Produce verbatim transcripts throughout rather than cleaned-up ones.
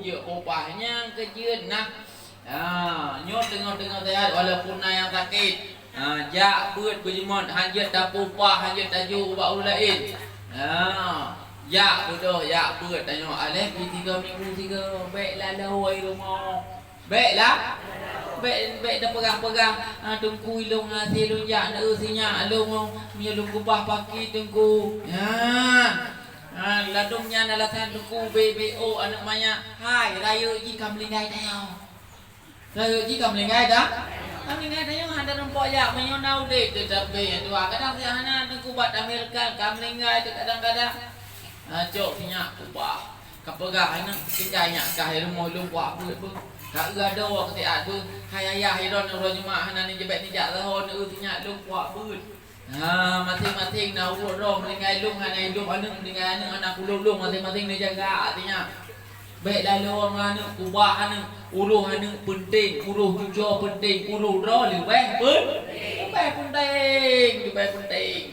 Jeuet upah nyang keujeuet nah. Ha, nyoe teungoh-teungoh sehat walaupun na nyang sakét. Ha, jak beuet beujeumet, hanjeuet tapupah, hanjeuet tajok ubak ureuëng laén. Ha, jak beudôh, jak beuet tanyoe aleh pi tiga minggu tiga, bék laloe rumoh. Bék lah. Bék, bék tapeugah-peugah, ha, teungku ilong hase lôn jak neu sinyak lôn, meunyoe lôn keubah paki teungku. Ha. Ha, ladôm nyan alasan teungku B B O aneuk manyak. Hai, rayeuk jih ka meulinggai tanyoe. Rayeuk jih ka meulinggai dah. Ka meulinggai tanyoe hana rumpok jak meunyoe na udeb teutabé dua. Kadang si hana teungku bat tamirkan ka meulinggai teu kadang-kadang. Ha, cok sinyak kubah. Ka peugah aneuk tinggai nyak kah rumoh lôn kuak beuet beuh. Ka eu adoe keu siat beuh. Hai ayah idon uroe Jumat hana neujebek neujak saho neu sinyak lôn kuak beuet. Ha, maséng-maséng na urot droe meulinggai lôn hana idop aneuk, meulinggai aneuk hana kulop lôn, maséng-maséng neujaga até nyan. Bék laloe ngon aneuk, kubah aneuk, uroh aneuk peunteng, uroh cucoe peunteng, uroh droe leubeh pen-, leubeh peunteng, leubeh peunteng.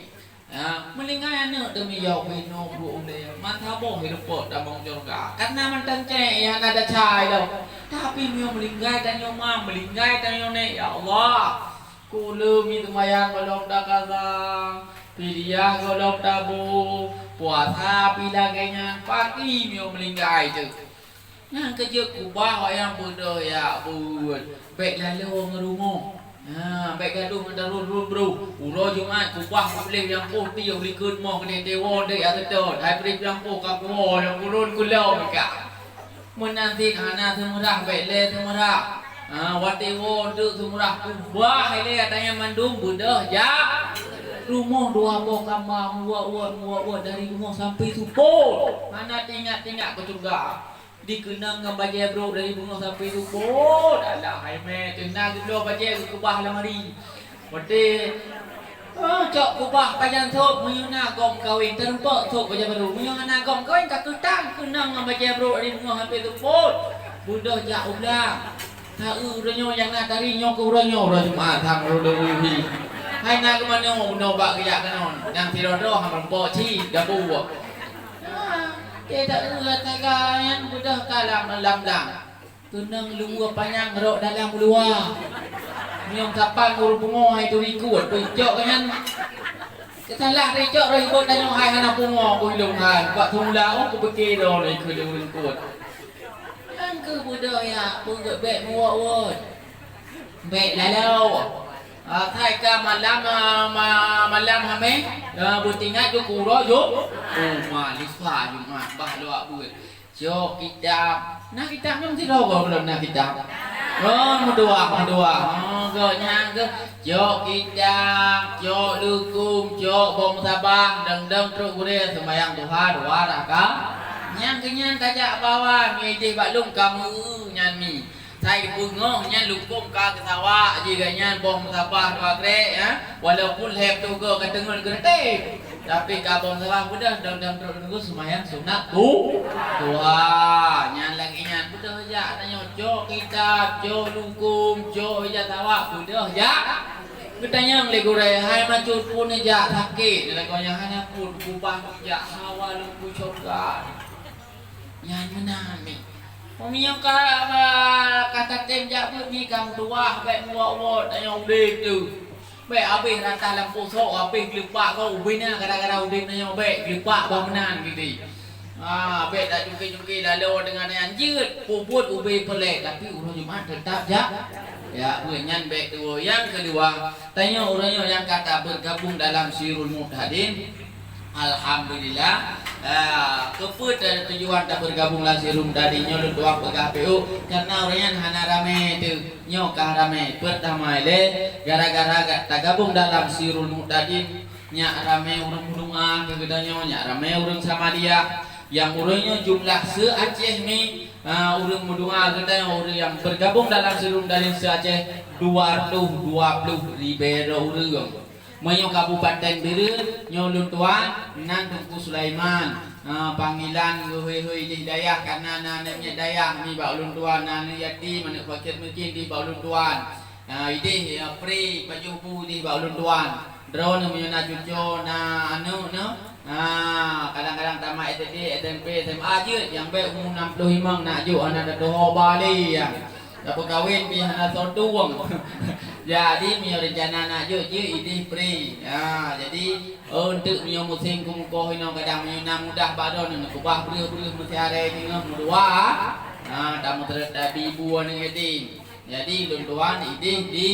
Ha, meulinggai aneuk teumiyok binoe brok ulée, mantong boh hireupok tamong syeuruga. Karena mantong cék nyang hana desya ilong. Tapi meunyoe meulinggai tanyoe ma, meulinggai tanyoe nék, ya Allah. Kuleueng seumayang gohlom takasa, fidyah gohlom tabu, puasa pih lagée nyan, paki meunyoe meulinggai teuh. Nyang keujeuet kubah wayang beudôh jak beuet, bék laloe ngon rumoh. Ha, bék gadôh ngon tarot rot broh. Uroe Jumat kubah puléh nyang poh tiep likot moh keudeh teuwoe dek ya seutôt. Hai preh nyang poh ka kuwoe nyang kurôn kulom ka. Meunan cit hana seumeurah, bék lé seumeurah. Ha, watée woe teuk seumeurah kubah ilée ata nyan mandum beudôh jak rumoh dua boh kama, muwot-wot, muwot-wot dari rumoh sampai seupôt. Hana teuingat-ingat keu syeuruga. Dikeunong ngon bajée brok dari rumoh sampai seupôt. Alah hai mé, teuna geubloe bajée geukeubah lamari. Watée, oh, cok kubah pajan sôk meunyoe na gob kawen, teurumpok sôk bajée barô. Meunyoe hana gob kawen, ka keutang keunong ngon bajée brok dari rumoh sampai seupôt. Beudôh jak u blang. Taeu uroe nyoe nyang na tari nyoe keu uroe nyoe, uroe Jumat, sang uroe dua puluh. Hai na keumanö bunoe bak geujak keunoe. Nyang sidroe-droe hana meurumpok cit, gapu. Ah, teuh taeu taga nyan beudôh ka lam, lam blang. Keunong luweue panyang rok dalam luwa. Nyoe sapan ureuëng pungo hai turi kuet, teucok nyan. Keusalah teucok roh ibot tanyoe hai hana pungo kuh ilong hai. Bak seumula oh kupike droe lé keu ureuëng kuet. Nyang keu beudôh ya, peugét bék muwot-wot. Bék laloe. Ah, asai ka malam, ah, ma-, malam hamé, ah, beutingat ju kuro ju. Oh, ma, lusa Jumat, bah luwak beuet. Cok kitab. Na kitab nyoe sidroe goh belom na kitab. Oh, meudoa, meudoa. Oh, gobnyan geuh. Cok kitab, cok lukôm, cok boh meusabah, dang-dang trok gurée seumayang duha dua rakaat. Nyang keunyan tajak bawa mi ideh bak lôn ka meu nyan mi. Sai beungoh nyan lukôm ka geusawak jih gobnyan boh meusabah dua krek, ya. Walaupun lhèe ploh goe ka teungeut geureutém. Tapi ka boh meusabah beudôh dang-dang trok nunggu seumayang sunat tu. Tuha, nyan lagèe nyan beudôh jak tanyoe cok kitab, cok lukôm, cok ija sawak beudôh jak. Geutanyong lé gurée, hai macut peue neujak sakét, lagoe nyan hana peue, kubah neujak hawa lôn keu syeuruga. Nyan meunan mi. Meunyoe ka, ka tatem jak beuet mi ka meutuwah, bék muwot-wot tanyoe udeb teuh. Bék habéh rata lam pusok, habéh geulupak goe ubena gara-gara udeb tanyoe bék geulupak bah meunan geuti. Ha, bék tacuké-cuké laloe deungon nyan jeuet, peubuet ubé peureulée, tapi uroe Jumat teutap jak. Ya, beuet nyan bék tuwoe. Nyang keudua, tanyoe uroe nyoe nyang ka tabeurgabong dalam Sirul Muhtadin. Alhamdulillah. Ah, keupeue ta-, tujuan tabeurgabong lam Sirul Muhtadin nyoe lôn tuan peugah P O, karena ureuëng nyan hana ramé teuh. Nyoe ka ramé. Peurtama ilée, gara-gara ga-, tagabong dalam Sirul Muhtadin, nyak ramé ureuëng meudoa keu geutanyoe, nyak ramé ureuëng Samadiyah. Nyang uroe nyoe jumlah se-Aceh mi, ah, ureuëng meudoa geutanyoe, ureuëng nyang beurgabong dalam Sirul Muhtadin se-Aceh dua ratus dua puluh ribée droe ureuëng. Meunyoe Kabupaten Bireuen, nyoe lôn tuan, nan Teungku Sulaiman. Ha, panggilan geuhôi-hôi jih dayah, karena na aneuk miet dayah mi bak ulôn tuan, na aneuk yatim, aneuk fakir miskin jih bak ulôn tuan. Ha, ideh, ya, pri pajoh bu jih bak ulôn tuan. Droeneuh meunyoe na cuco, na aneuk neuh, Ha, kadang-kadang tamat S D, S M P, S M A jeuet, nyang bèk umu enam ploh limong nak jok hana tatuho ba lé, ya. Tapeukawen pih hana soe tueng. Jadi, meunyoe reuncana nak jok, jeuet idéh pre. Ha, jadi, oh, eunteuk meunyoe musém keumeukoh inoe kadang meunyoe na mudah bak droeneuh, keubah breuh-breuh meusiharé teungoh meudua. Ha, tameuteureuta bi bu aneuk yatim. Jadi, lôn tuan idéh di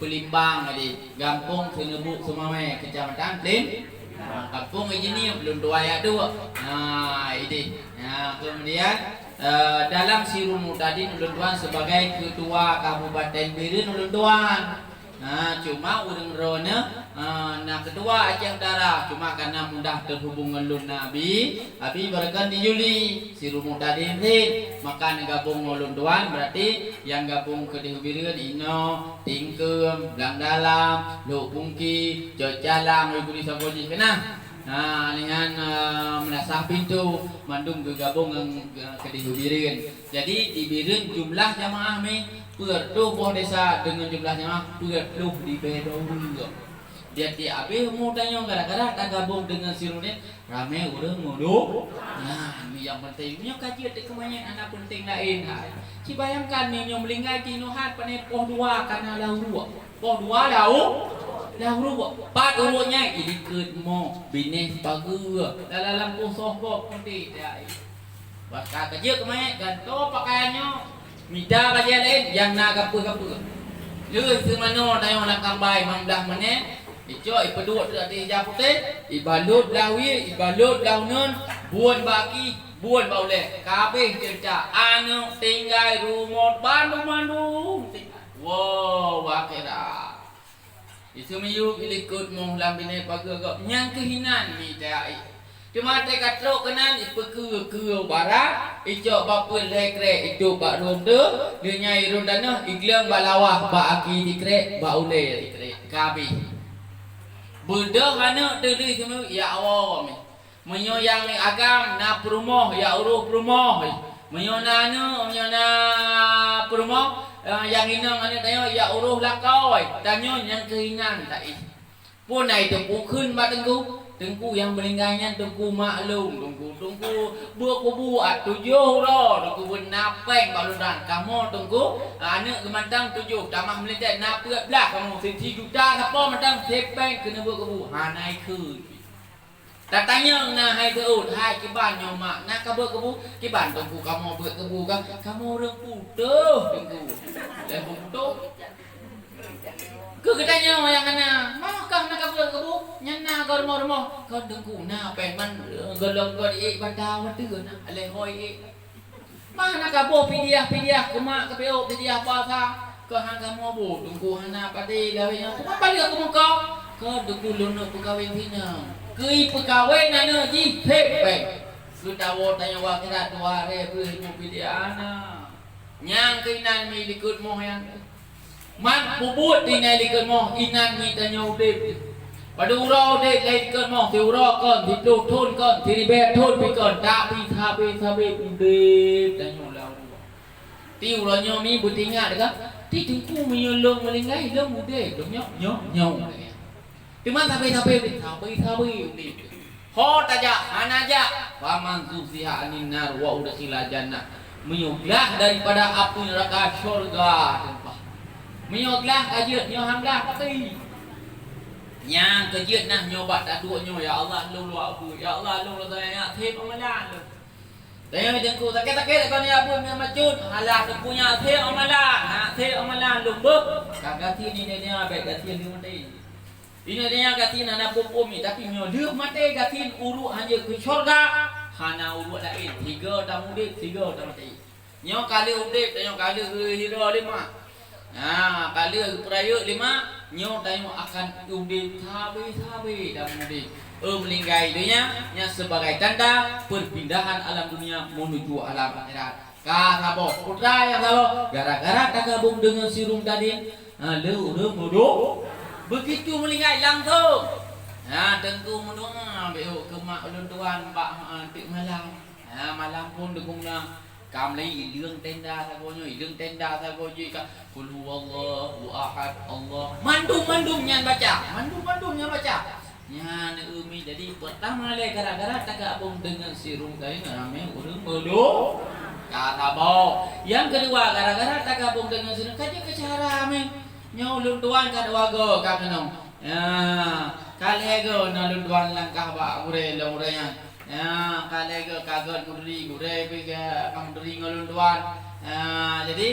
Peulimbang tadi, Gampông Seuneubuk Seumawé, Kecamatan Pelim-, ha, Gampông Ijinieb, lôn tuan jak duek. Ha, idéh. Ha, kemudian, eh, dalam Sirul Murtadin ulôn tuan sebagai ketua Kabupaten Bireuen ulôn tuan. Ha, cuma ureueng droeneuh, ha, na ketua Aceh Utara, cuma karena mudah terhubung ngon lôn na Abi, Abi barakan di Juli, Sirul Murtadin rit, maka neugabong ngon lôn tuan, berarti nyang gabong keudéh Bireuen inoe, Tingkeum, Blang Dalam, Lhok Bungki, Cot Calang, Lhok Bungki saboh jih keunan. Ha, dengan, eh, Meunasah Pintu, mandum geugabong ngon, eh, keudéh Bireuen. Jadi, di Bireuen jumlah jamaah mi peuet ploh boh desa deungon jumlah jamaah peuet ploh ribèe droe. Tiep-tiep abéh umu tanyoe gara-gara tagabong deungon Sirul Murtadin, ramé ureueng mudo. Nyan, nyang penting. Nyoe ka jeuet teuk keu manyét, hana penting laén hai. Ci bayangkan, meunyoe meulinggai jinoe hat, pane poh dua kana lam uruek. Poh dua lam u-, lam uruek. Pat uruek nyan, ilikot moh, binéh pageue, dalam lampôh soh boh, peunteng dai. Bak ka jeuet keu manyét, gantoe pakaian nyoe, mita bajèe laén nyang na gapeue-gapeue. Lheueh seumanoe tanyoe lam kambai limong blah menèt, icok ipeuduek di ateueh ija putéh, ibalot blah wie, ibalot blah uneuen, buet bak aki, buet bak ulèe, ka abéh ceurita, aneuk tinggai, rumoh bandum-bandum tinggai. Woe, akhirat. Iseumiyueb ilikot moh lam binéh pageue gob, nyang keuh inan mi teuai. Teuma teuka trok keunan ipeukeue-keue u barat, icok bak peuet lhèe krèk itôb bak rhueng teuh, lheueh nyan irhon tanoh igleueng bak lawah bak aki sikrèk, bak ulèe sikrèk. Ka abéh. Beudôh aneuk teuh lheueh seumiyueb, ya Allah, mi. Meunyoe nyang agam na peurumoh, ya uroh peurumoh. Meunyoe na aneuk, meunyoe na peurumoh, eh, nyang inong aneuk tanyoe, ya uroh lakoe. Tanyoe nyang keuh inan taéh. Phon ai teupeu kheun bak teungku, teungku nyang meuninggai nyan teungku maklum, teungku, teungku beuet kubu at tujoh uroe, teungku beuet na pèng bak lôn dan. Kamoe teungku, aneuk geumantang tujoh, tamah meulintèe na peuet blah kamoe, si juta sapo mantang sipèng keuneuk beuet kubu. Hana ikheun. Tatanyong na hai seuôt, hai kiban nyoe mak, na ka beuet kubu? Kiban teungku kamoe beuet kubu ka? Kamoe ureueng putôh teungku. Lé putôh. Keu geutanyoe nyang hana, manoe kah na ka beuet kubu? Nyan na goe rumoh-rumoh. Kon teungku na pèng man, eh, golom kon ék bata watèe na, lé hôi ék. Mah na ka boh pidiah-pidiah keumak keupiôh pidiah puasa, keu han kamoe bu teungku hana padé lawét nyoe. Teuma balik keu muka, keu teungku lôn neuk peukawen singoh. Keu ipeukawen aneuk jih sép bèk. Keu tawoe tanyoe akhirat dua ré beuh nyoe pidiah na. Nyang keuh inan mi likot moh nyan. Man peubuet tinggai likot moh inan mi tanyoe udép. Padub uroe udép lé likot moh, siuroe kon, siploh thon kon, siribèe thon pih kon, tapi sabe-sabe udép tanyoe lam rumoh. Ti uroe nyoe mi beutingat ka, ti teungku meunyoe lôn meuninggai lôn udép, lôn nyoe, nyoe, nyoe. Teuma sabe-sabe udép, sabe-sabe udép. Ho tajak, hana jak, faman zuhziha 'anin nar wa udkhilal jannah. Meunyoe glah daripada apui neuraka syurga teumpat. Meunyoe glah ka jeuet, nyoe han glah tapi. Nyang keujeuet nah nyoe bak taduek nyoe, ya Allah, lôn luwah beuet. Ya Allah, lôn rasa nyak sép amalan lôn. Tanyong teungku, sakét-sakét kon ya beuet nyoe macut. Alah, teungku nyak sép amalan, nyak sép amalan lôn beuet. Ka gasien ini dia, bèk gasien dia maté. Ingat nyan gasien hana phon-phon mi, tapi nyoe lheueh maté gasien uruek hana keu syurga, hana uruek laén, sigoe tamudép, sigoe tamaté. Nyoe ka lheueh udép, tanyoe ka lheueh geuhira lé mak. Ha, ka lheueh geupeurayeuk lé mak, nyoe tanyoe akan udép sabe-sabe tamudép. Eu meuninggai donya, nyan sebagai tanda perpindahan alam dunia menuju alam akhirat. Ka saboh, putra nyang saboh, gara-gara tagabong deungon Sirul Murtadin, ha, lé ureueng meudoa. Begitu meuninggai langsong, ha, teungku meudoa, beuh keu mak ulôn tuan bak, ha, teuk malam. Ha, malam phon teungku na, ka mulai ileueng tenda sagoe nyoe, ileueng tenda sagoe jih ka, "Qul huwallahu ahad, Allah." Mandum-mandum nyan baca, mandum-mandum nyan baca. Nyan umi, jadi pertama lé gara-gara tagabong deungon si Rum kain ramé ureuëng meulom ka saboh. Nyang keudua gara-gara tagabong deungon si Rum ka jeuet keu syedara mé. Nyoe ulôn tuan ka dua go ka keunong. Ya, ka lhée go na ulôn tuan langkah bak gurée lôn ureuëng nyan. Ya, ka lhée go ka gét meuduri gurée pih ka meuduri ngon ulôn tuan. Ya, jadi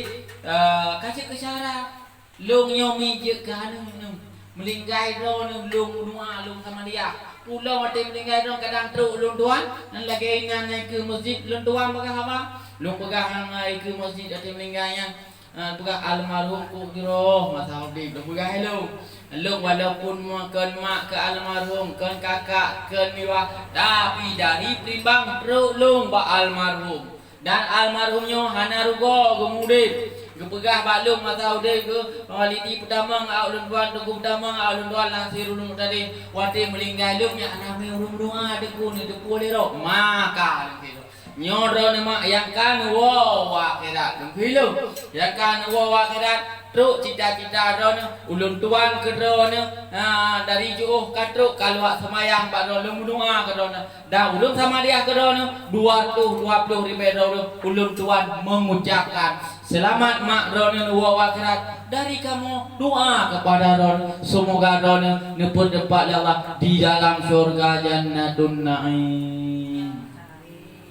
eh, ka jeuet keu syedara. Lôn nyoe mi jeuet keu aneuk neuh. Meulinggai droeneuh lôn meudoa lôn sama dia. Ulôn watée meulinggai droeneuh kadang trok lôn tuan, nyan lagée inan nyang keu meuseujid lôn tuan peugah haba. Lôn peugah nyang ai keu meuseujid watée meulinggai nyan. Ah, peugah almarhum kok jroh masa udeb lôn peugah lôn. Lôn walaupun kon mak keu almarhum, kon kakak, kon miwah, tapi dari Palembang trok lôn bak almarhum. Dan almarhum nyoe hana rugoe geumudeb. Geupeugah bak lôn masa udeb geuh, Walidi peutamong awak lôn tuan, Teungku peutamong awak lôn tuan, Lansir ulôn tadi. Watée meulinggai lôn nyan hana meurueng doa deungon neuteupeue lé roh. Maka lôn kira. Nyoe droeneuh mak nyang ka neuwoe u akhirat. Lôn kira. Nyang ka neuwoe u akhirat, trok cita-cita droeneuh, ulôn tuan keu droeneuh, ha, dari jiôh ka trok ka luwat seumayang bak droeneuh, lôn meudoa keu droeneuh. Dan ulôn sama dia keu droeneuh dua ratus dua puluh ribée droeneuh ulôn tuan mengucapkan selamat mak droeneuh neuwoe u akhirat. Dari kamoe doa kepada droeneuh, semoga droeneuh neupeudeupat lé Allah di dalam syurga Jannatun Naim.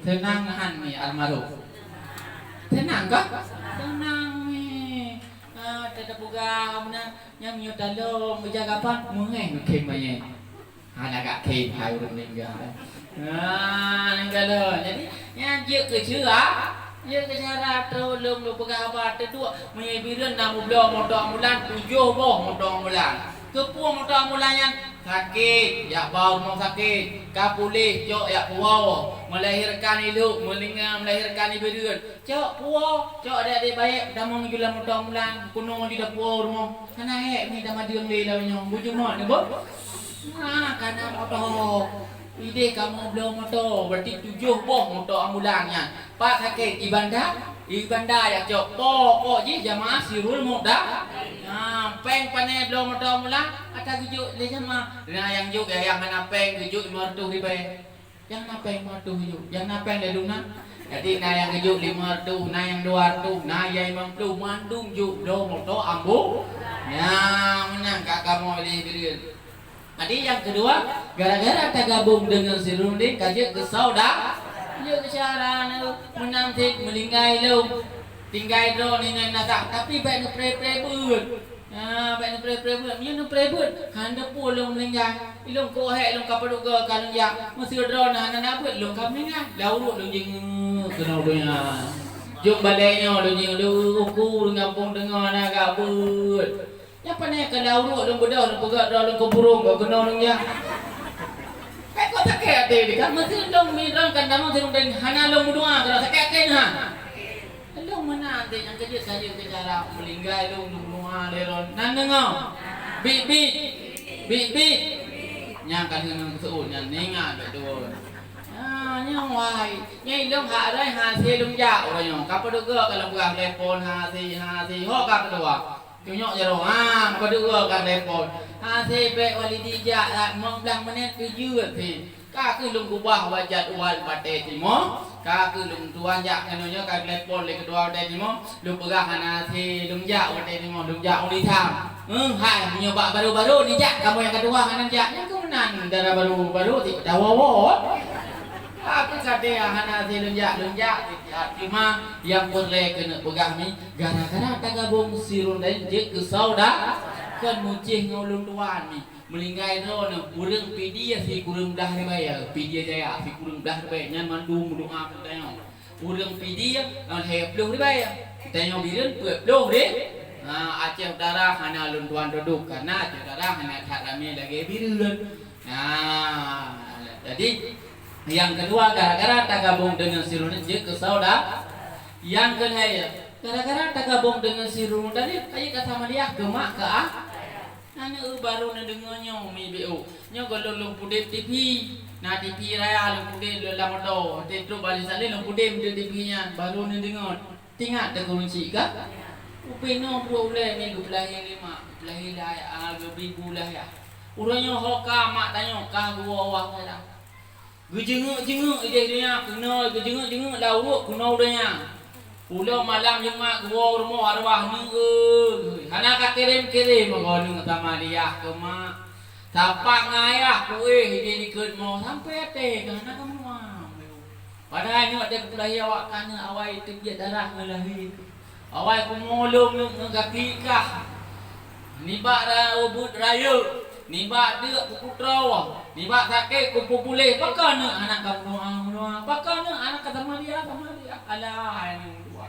Seunang han ni almarhum? Seunang kah? Seunang ni. Ah, teupeugah meunan nyang nyoe talom beujagapan meuheh meukhém manyét. Hana gak khem hai ureuëng ninggai. Ha, ninggai lom. Jadi, nyan jeuet keu syedara, jeuet keu syedara trok lôn lôn peugah haba teuduek meunyoe Bireuen na meubloe moto ambulan, tujoh boh moto ambulan. Keupeue moto ambulan nyan? Sakét, jak ba rumoh sakét. Ka puléh, cok jak puwoe. Melahirkan i lhok, meulinga melahirkan i Bireuen. Cok puwoe, cok adék-adék baét, tamong ju lam moto ambulan, keunoe ju tapuwoe u rumoh. Hana hék mi tamadeueng lé lawét nyoe, bujeumat neuh beuh. Na kana moto. Idéh kamoe bloe moto, berarti tujoh boh moto ambulan nyan. Pat sakét i Banda, i Banda jak cok. Pokok jih jamaah Sirul Maudah. Ha, péng pane bloe moto ambulan, ata geujok lé jamaah. Na nyang jok, nyang hana péng geujok lima reutôh ribée. Nyang na péng lima reutôh jok, nyang na péng ladôm na. Jadi na nyang geujok lima reutôh, na nyang dua reutôh, na nyang limong ploh, mandum jok bloe moto ambu. Nyan meunan ka kamoe lé Bireuen. Jadi nyang keudua, gara-gara tagabong deungon si Runding ka jeuet keu syedara, jeuet keu syedara na meunan cit meulinggai lôn. Tinggai droe nyan na that, tapi bék neupreh-preh beuet. Ha, bék neupreh-preh beuet. Meunyoe neupreh beuet, hana peue lôn meulinggai. Ilôn kok hék lôn ka padub goe ka lôn jak. Meuseu droeneuh hana na beuet lôn ka meulinggai. Lam uruek lôn jingeuk keunoe donya. Jok balée nyoe lôn jingeuk, lôn uku deungon phon deungon na gak beuet. Nyan pane ka lam uruek lôn beudôh lôn peugah droe lôn keu burông kok keunoe lôn jak. Bék kok sakét até di kan meuseu lôn mi droe kan damong sirung dan hana lôn meudoa keunoe sakét até neuh. Lôn meunan teuh nyang keujeuet sayeue keu cara meulinggai lôn, lôn meuha lé lôn. Nan deungoe? Bit-bit. Bit-bit. Nyang ka lheueh ngon seuôt nyan, ingat bèk tuwö. Ah, nyoe wai. Nyan lôn hak rhoi hase lôn jak uroe nyoe. Ka padub goe ka lôn peugah telepon hase, hase. Ho ka keudua. Tunyok jaroe. Ha, padub goe ka telepon. Hase bèk Walidi jak, ah, limong blah menit keu jeuet sih. Ka kheueh lôn keubah bak jadwal watèe timoh, ka kheueh lôn tuan jak keunoe nyoe ka geulepon lé keudua watèe timoh, lôn peugah hana hase lôn jak watèe timoh, lôn jak u Nisam. Heuh, hai, meunyoe bak barô-barô nijak, kamoe nyang ka tuha hana jak, nyan keuh meunan dara barô-barô sit tawoe-woe. Ka kheueh ka deh hana hase lôn jak, lôn jak, teuma nyang peureulèe keuneuk peugah mi, gara-gara tagabong si Rundeng jeuet keu saudara, kon meucéh ngon ulôn tuan mi. Meulinggai droeneuh, ureueng Pidie sikureueng blah ribèe, Pidie Jaya sikureueng blah ribèe, nyan mandum meudoa keu tanyoe. Ureueng Pidie, eh, lhèe ploh ribèe, tanyoe Bireuen peuet ploh ri-, ha, Aceh Utara hana lôn tuan dudoe, kareuna Aceh Utara hana that ramè lagèe Bireuen. Nah, jadi, nyang keudua, gara-gara tagabong deungon si Rundeng jeuet keu saudara. Nyang keulhèe, gara-gara tagabong deungon si Rundeng tadi, kayèe ka sama dia keu mak keu a-, Aneuk, barô neudeungö nyoe mi B O. Nyoe gohlom lôn pudeb T V. Na T V raya lôn pudeb lôn lam moto. Watèe trok bak Said Salim lôn pudeb T V nyan. Barô neudeungö. Teuingat Teungku Runcik ka? Upenoe peuet ulèe mi geupeulahé lé mak. Geupeulahé lé ayah, ah, geubri bu lé ayah. Uroe nyoe ho ka mak tanyoe ka geuwoe u akhirat. Geujeungeuek-jeungeuek ideh donya keunoe, geujeungeuek-jeungeuek lam uruek keunoe donya. Ulôn malam Jumat geuwoe u rumoh arwah neueu. Hana ka kirém-kirém goe neueu tamaliah keu mak. Sapat ngon ayah kuéh ideh likot mo sampoe até ka hana ka meunua. Padahai nyoe até kupeulahé awak ka neueu awai teubiet darah ngon lahé. Awai kumoe lôn ngon gaki kah. Nibak ra-, ubit rayeuk, nibak deuk kuputroe, nibak sakét kupeupuléh. Pakon neuk hana ka meudoa-meudoa? Pakon neuk hana ka tamaliah-tamaliah? Alah, hai neuk dua.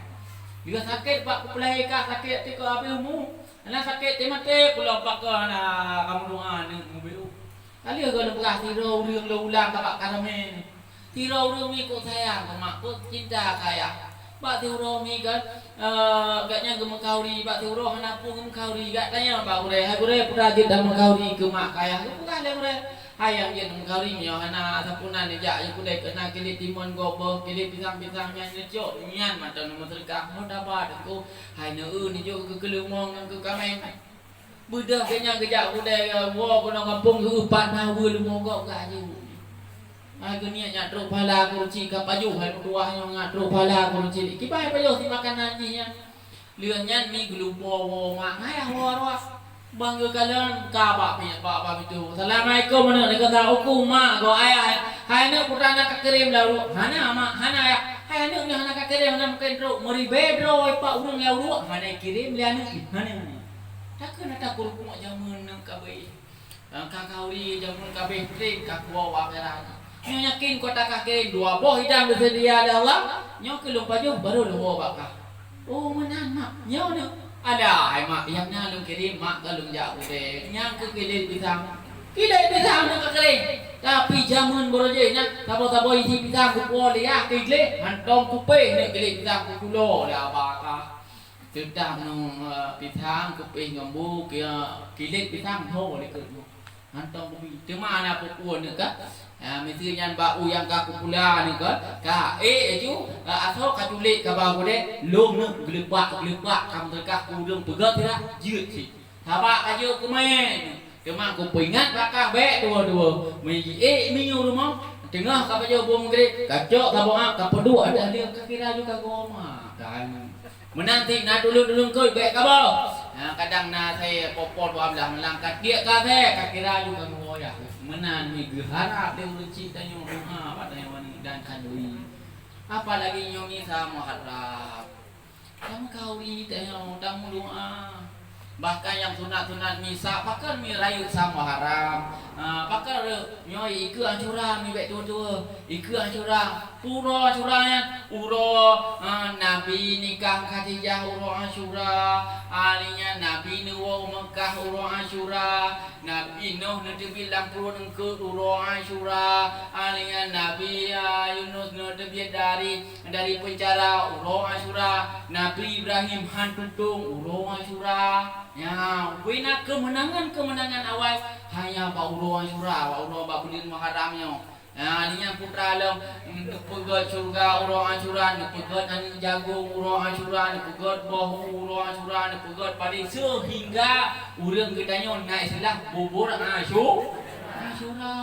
Lheueh sakét bak kupeulahé kah sakét até keu habéh umu. Hana sakét teuh maté, pulo pakon hana ka meudoa neuk mubeuk. Ka lheueh gohlom peugah sidroe ureuëng lôn ulang ka bak karamé. Sidroe ureuëng mi kok sayang keu mak, kok cinta keu ayah. Bak siuroe mi kan, eh, gobnyan geumeukauri, bak siuroe hana peue geumeukauri. Gak tanyong bak gurée, "Hai gurée, peue jeuet tameukauri keu mak keu ayah?" Geupeugah lé gurée, "Hai nyang jeuet tameukauri, meunyoe hana sapeue nan neujak u keudè keunan kilét timon gob boh, kilét pisang-pisang nyan neucok, nyan mantong neumeuseudeukah." Ho taba teungku, hai neueu neujok keu keuleumong ngon keu kaméng. Beudôh gobnyan geujak u keudè, woe keunoe gampông geu-upat na weue leumo gob geuaju. Ai geuniet nyak trok phala kuruci ka pajoh, hai meutuwah nyoe nyak trok phala kuruci. Kiban pajoh si makanan jih nyan. Lheueh nyan mi geulupo woe mak ngayah woe arwah. Bang geukalon ka bak pi-, bak, bak pintoe. "Assalamualaikum aneuk." Nyan kata, "Ukum mak, goe ayah." "Hai aneuk, peue na ka kirém lam uruek?" "Hana mak, hana ayah." "Hai aneuk, nyoe hana ka kirém, hana mungken trok. Meuribée droe pat ureuëng lam uruek, hana kirém lé aneuk jih." Hana, hana. Takheun ata kureueng jameun nyoe ka beuh. Ka kauri jameun ka beuh treb ka kuwoe u akhirat. Nyoe yakin kota ka kirém dua boh idang geuseudia lé Allah. Nyoe keu lôn pajoh barô lôn woe bak kah. Oh, meunan mak. Nyoe nyoe. Ada hai mak, nyang na lôn kirém mak ka lôn jak u keudè. Nyang keu kilét pisang. Kilét pisang nyoe ka kirém. Tapi jameun barô jih nyan, saboh-saboh isi pisang kupuwoe lé yah kilét, hantom kupéh nyoe kilét pisang kupulo lé aba kah. Teutap nyoe, eh, pisang kupéh ngon bu, ki-, kilét pisang ho likot nyoe. Hantom kubi. Teuma na peue-peue nyoe ka. Ah, miseue nyan bak u nyang ka kupula nyoe ka. Ka ék laju, ah, asoe ka culét ka ba gudée, lôn nyoe geuleubak-geuleubak ka meuteukah keu ureuëng peugöt sira jeuet cit. Sabab ka jeuet keu mé nyoe. Teuma kupeuingat bak kah bék tuwoe-tuwoe. Meu jiék meunyoe rumoh, teungoh ka pajoh boh meugreb, ka cok saboh ak ka peuduek ateueh leueng ka kira juga goma. Kan. Meunan cit na tuleueng-tuleueng keu bék kaboh. Ha, kadang na asèe po-po dua blah meulang ka tiek ka asèe, ka kira juga goma. Meunan mi geuharap lé ureueng cit tanyoe doa bak tanyoe aneuk dan khanduri. Apalagi nyoe misa Muharram. Tameukauri tanyoe, tameudoa. Bahkan nyang sunat-sunat misa, pakon mi rayeuk saboh haram. Ah, pakon nyoe ikeue Asyura mi bék tuwoe-tuwoe. Ikeue Asyura, uroe Asyura nyan, uroe, ah, Nabi nikah Khadijah uroe Asyura. Ah, lheueh nyan Nabi neuwoe u Meukah uroe Asyura. Nabi Nuh neuteubiet lam pruet eungkôt uroe Asyura, ah, lheueh nyan Nabi, ah, Yunus neuteubiet dari, dari peuncara uroe Asyura, Nabi Ibrahim han tutong uroe Asyura. Nyan, ubé na keumeunangan-keumeunangan awai hanya bak uroe Asyura, bak uroe bak buleuen Muharram nyoe. Nah, lheueh nyan putra lom, neupeugöt syeuruga uroe Asyura, neupeugöt aneuk jagong uroe Asyura, neupeugöt boh uroe Asyura, neupeugöt padé, seuhingga ureueng geutanyoe na istilah bubur Asyu-, Asyura.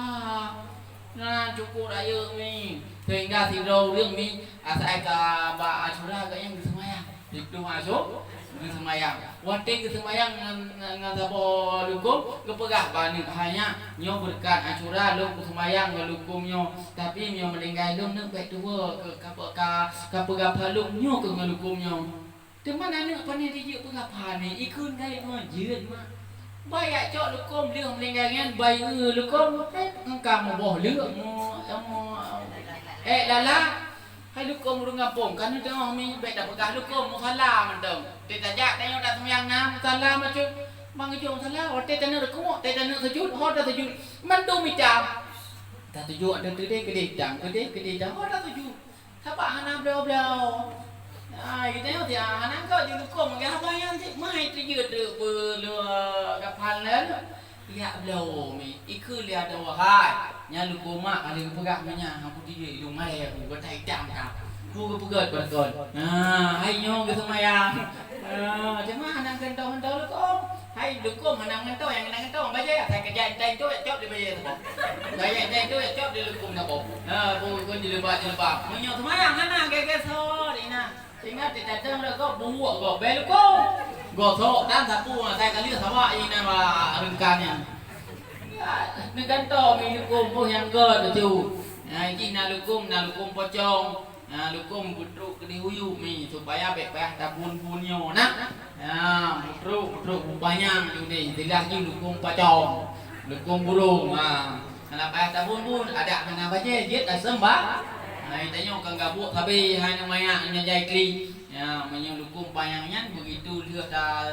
Nah, cukôp rayeuk mi. Seuhingga sidroe ureueng mi asai ka bak Asyura gobnyan geuseumayang. Siploh Asyura geuseumayang. Watèe geuseumayang ngon, ngon, ngon saboh lukôm, geupeugah bak aneuk, "Hai nyak, nyoe beureukat Asyura lôn peuseumayang ngon lukôm nyoe. Tapi meunyoe meuninggai lôn, neuk bèk tuwoe keu ka, ka, ka peugah pha lôn nyoe keu ngon lukôm nyoe." Teuma aneuk pane jijeuet peugah pha nyoe, ikheun kayèe ngon jeuet mak. Bak jak cok lukôm lheueh meuninggai nyan, bak eu lukôm, eh, ka meuboh leuek, mu-, mu-, eh, lala. Hai lukôm ureueng gampông, ka neuteungoh mi, bèk tapeugah lukôm, musala mantong. Teuh tajak tanyoe taseumayang na musala bacut. Bang geujok musala, watèe taneuk rukuk, watèe taneuk sujud, ho tasujud. Mandum itam. Tasujud ateueh keudè, keudè itam, keudè, keudè itam, ho tasujud. Sabab hana bloe-bloe. Ah, geutanyoe ti, ah, hana keu jilukôm, geuhaba nyan cit, mai teujeuet teuk peuleueh kapal nyan. Jak bloe mi, ikheun lé adoe hai. Nyan lukôm mak ka lheueh geupeugah meunan, aku dijak ilong malèe aku, geutai dam ka. Ku geupeugöt bak kon. Ha, hai nyoe geuseumayang. Ha, teuma hana geuntông-geuntông lukôm. Hai lukôm hana ngantoe, nyang hana ngantoe bajèe, asai keujak intai tu cop di bajèe tu. Keujak intai tu cop di lukôm na boh. Ha, boh kon jilbab-jilbab. Meunyoe seumayang hana gèt-gèt so di na. Ingat di tatang dah kau buwak kau bèk lukôm. Gosok tan sapu asai kali sawa inan ba reungka nyan. Ya, neugantoe mi lukôm boh nyang gèt tu. Ya, jih na lukôm, na lukôm pocong. Ha, lukôm beutrok keu di huyu mi supaya bèk payah tabun-bun nyoe na. Ha, beutrok, beutrok bupanyang judeh, istilah jih lukôm pacong, lukôm burông. Ha, hana payah tabun-bun, adak hana bajèe jeuet aseuem ba. Ha, tanyoe kan gabuek sabe hai nang manyak nyang jai klik. Ya, meunyoe lukôm panyang nyan begitu lheueh ta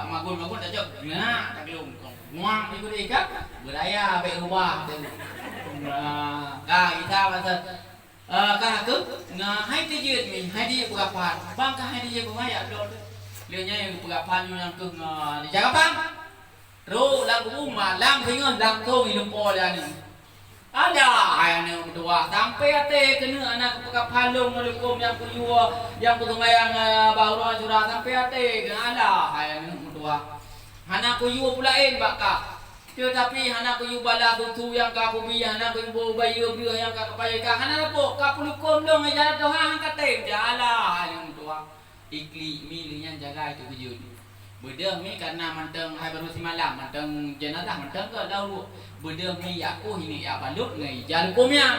magun-magun tacok geunak taglông kong. Muang di gudeh ka beuraya bèk rubah tu. Ha, ka kita masa Eh, ka keuh, ngon hai tijeuet mi, hai dijeuet peurapan. Bang ka hai dijeuet peumaya dok tu. Lheueh nyan peurapan nyoe nyang keuh ngon dijagapan. Trok lam kubu malam singoh langsong ilumpo lé aneuk. Ada hai aneuk meutuah sampai até keuneuk aneuk peurapan lôn ngon lukôm nyang kuyue, nyang kuseumayang, eh, bak uroe Asyura sampai até keuneuk ada hai aneuk meutuah. Hana kuyue peulaén bak ka. Teutapi hana kuyue balah susu nyang ka kubi, hana kuyue bayeue breueh nyang ka kupayeue ka, hana lapôk, ka peulukôm lôn ija Tuhan han ka tem jalah aneuk meutuah. Iklik mi lheueh nyan jagai teukeujot. Beudeuh mi karena mantong hai barô simalam, mantong jeunazah mantong ka lam ruek. Beudeuh mi jak kueh ineuk jak balot ngon ija lukôm nyan.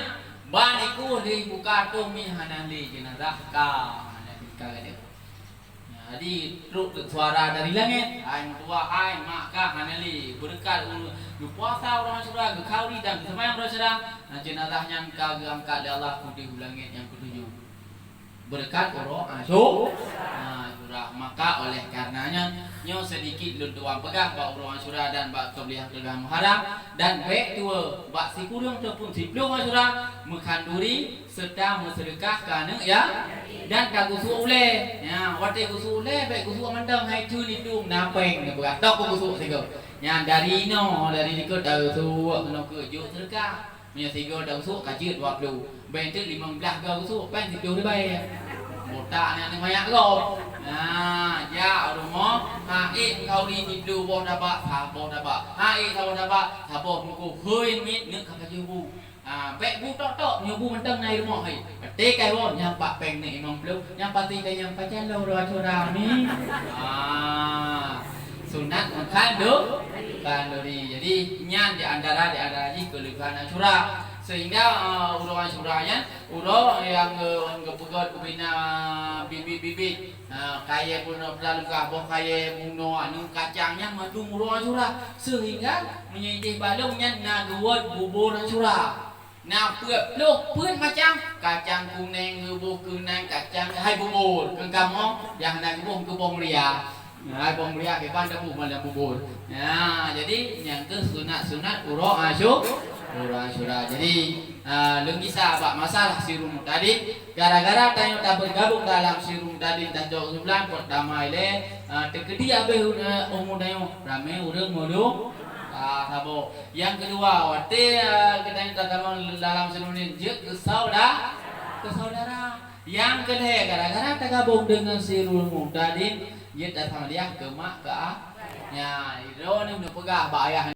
Ban ikueh lheueh ibuka toh mi hana lé jeunazah ka, hana lé ka gadeuh. Jadi trok suara dari langét, "Hai meutuah, hai mak kah hana lé, beureukat u-, geupuasa uroe Asyura, geukhauri dan geuseumayang uroe Asyura, nah, jeunazah nyan ka geuangkat lé Allah keudeh u langét nyang keutujoh. Beureukat uroe Asyu-, Asyura." Maka oleh karenanya nyoe sedikit lôn tuan peugah bak uroe Asyura dan bak keubiasaan Muharram dan bèk tuwoe bak sikureueng ataupun siploh Asyura meukhanduri serta meuseudeukah keu aneuk ya, dan ka gusuk ulèe. Ya, watèe gusuk ulèe, bèk gusuk mantong hai theun idong na pèng na beurah. Tok gusuk sigoe. Nyan dari inoe, dari likot ta gusuk keunoe keu jok seudeukah. Meunyoe sigoe ta gusuk ka jeuet dua ploh. Bèk teuk limong blah goe gusuk, pèng siploh ribèe. Botak aneuk manyak gob. Nah, jak rumoh, hai khauri siploh boh tabak, saboh tabak. Hai saboh tabak, saboh bungkôh. Hôi miet neuk ka pajoh bu. Ah, bèk bu tok-tok, nyoe bu mantong na i rumoh hai. Peuté kai woe nyang bak pèng neuk limong ploh, nyang pasti kai nyang pajan lôn uroe Asyura ni. Ah, sunat meukhando-, khanduri. Jadi nyan di antara, di antara jih keuleubehan Asyura. Sehingga, ah, uroe Asyura nyan uroe nyang, eh, geupeugöt ubena bibit-bibit. Ha, kayèe bunoe peulalu ka boh kayèe bunoe anu kacang nyan mandum uroe Asyura. Seuhingga meunyoe ideh balong nyan na geuwot bubur Asyura. Na peuet ploh peuet macam, kacang kunèng, geuboh keunong, kacang hai bubur. Keu kamoe nyang hana geuboh keu boh mulia. Hai boh mulia kiban dah bu malam bubur. Nah, jadi nyang keu sunat-sunat uroe Asyu-, uroe Asyura. Jadi, ah, lôn gisa bak masalah sirul mutadin. Gara-gara tanyoe tabeugabong dalam sirul mutadin dan jok seublan, peurtama ilèe, ah, teukeudi abéh, eh, umu tanyoe, ramé ureueng meuleueng, ah, saboh. Nyang keudua, watèe, ah, geutanyoe tatamong dalam sirul mutadin, jeuet keu sauda-, keu saudara. Nyang keulhèe, gara-gara tagabong deungon sirul mutadin, jeuet tasamadiah keu mak keu a-, nya, droeneuh neupeugah bak ayah